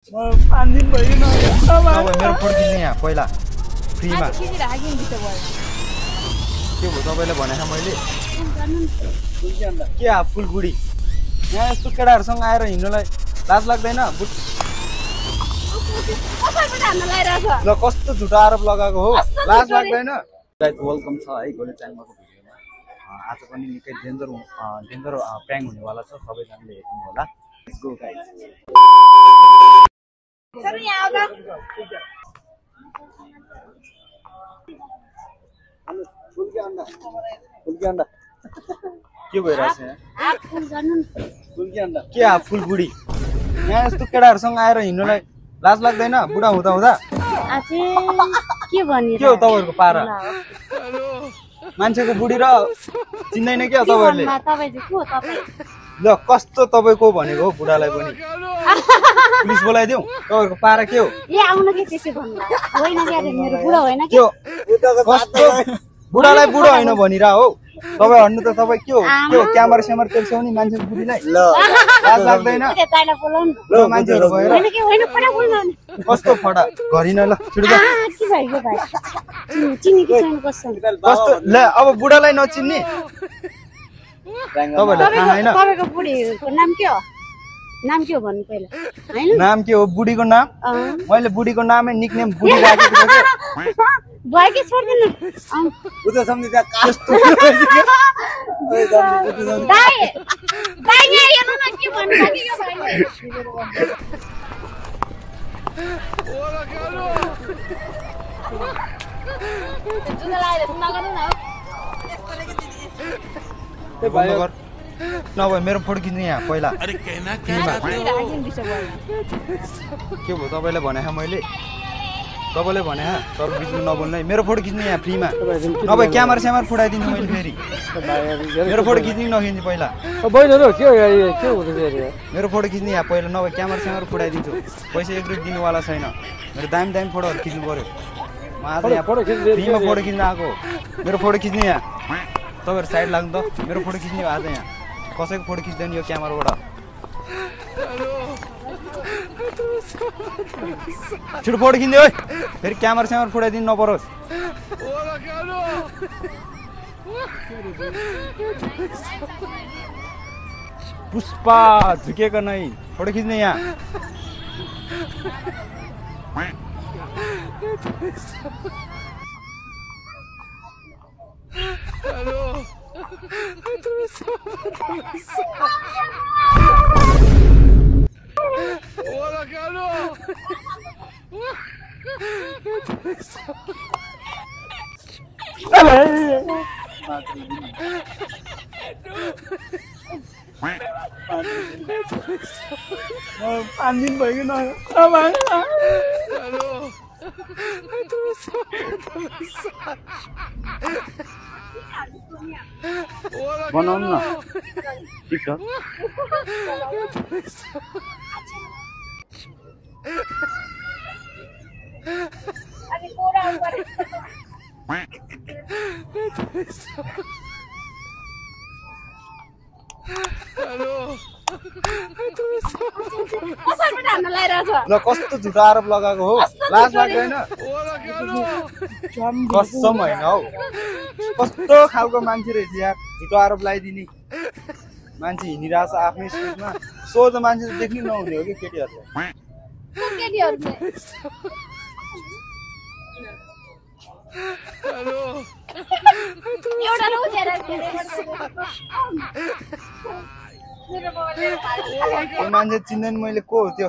5 दिन भयो न मेरो फोन किन्ने यहाँ पहिला फ्रीमा के भयो तपाईले भनेको मैले के फुलगुडी यहाँ यस्तो केटाहरुसँग आएर हिँड्नलाई लाज लाग्दैन ल कस्तो झुटा आरोप लगाएको हो लाज लाग्दैन गाइस वेलकम छ है गोले च्यानलको भिडियोमा आज पनि निकै डेन्जर प्र्याङ्क हुनेवाला छ सबैजनाले हेर्नु होला लेट्स गो गाइस सर यहाँ आउँदा फुलकी अन्डा के भइरहेछ यहाँ के फुलगुडी यहाँ यस्तो केटाहरुसँग आएर हिँड्नलाई लाज लाग्दैन बुढा हुँदा हुँदा के भनि के हो तपाईहरुको पारा मान्छेको बुढी र चिन्दैन के हो तपाईहरुले ल कस्तो तपाईको भनेको हो बुढालाई पनि पुलिस बोलाइदिउ तपाईहरुको पारा के हो ए आउन के त्यसै भन्नु होइन के मेरो बुढा होइन के हो कस्तो बुढालाई बुढा हैन भनिरा हो तपाई भन्नु त तपाई के हो क्यामेरा स्यामर तेर्स्याउने मान्छेको बुढीलाई ल लाज लाग्दैन त्यतालाई बोलाउनु ल मान्छेहरु भएर होइन के होइन फटा बोल्नु कस्तो फटा गरिन ल छिटो के भयो भाइ चिनी कि छैन कस्तो ल अब बुढालाई नचिन्ने तपाईहरुलाई थाहा छैन तपाईको बुढीको नाम के हो भन्नु पहिला हैन नाम के हो बुढीको नाम मैले बुढीको नामै निकनेम बुढी राखेको छु भयो के छोड्दिनु उता सम्झिदा कस्तो दाइ दाइ यहाँ हेर्नु न के भन्नु लागि यो भाइले जुन लाएर नगर्नु न ए भाइ नभए मेरो फोटो खिच्ने यहाँ पहिला अरे कहना के भयो तपाईले भनेको मैले तपाईले भने तर बिचमा नबोल्नु है मेरो फोटो खिच्ने यहाँ फ्रीमा नभए क्यामेरा स्यामर फुटाइदिन्छु मैले फेरि मेरो फोटो खिच्ने नखिच्ने पहिला बैनहरु के हुँदैछ मेरो फोटो खिच्ने यहाँ पहिला नभए क्यामेरा स्यामर फुटाइदिन्छु पैसा 1 रुपैयाँ दिनुवाला छैन मेरो दामी फोटोहरु खिच्नु पर्यो म आज यहाँ फ्रीमा फोटो खिच्न आएको मेरो फोटो खिच्ने यहाँ तपाईहरु साइड लाग्नु त मेरो फोटो खिच्ने आज यहाँ कसैको फोटो खिच्दैन यो क्यामेराबाट छिटो फोटो खिच्ने ओइ फेरि क्यामेरा स्यामर फुटाइदिनु नपरोस् पुष्पा झुकेको नै फोटो खिच्ने यहाँ पाँच दिन भयो न बनाउनु न टिकटक अनि कोरा ऊपर ल कस्तो झुटा आरोप लगाएको हो लाज लाग्दैन कसम हैन हौ कस्तो खालको मान्छे रहेछ यार झुटा आरोप लगाइदिने मान्छे हिँडिरहेछ आफ्नै स्पिडमा सोझो मान्छे त देख्नु नहुने हो कि केटीहरुले त्यो मान्छे चिन्दैन मैले को हो त्यो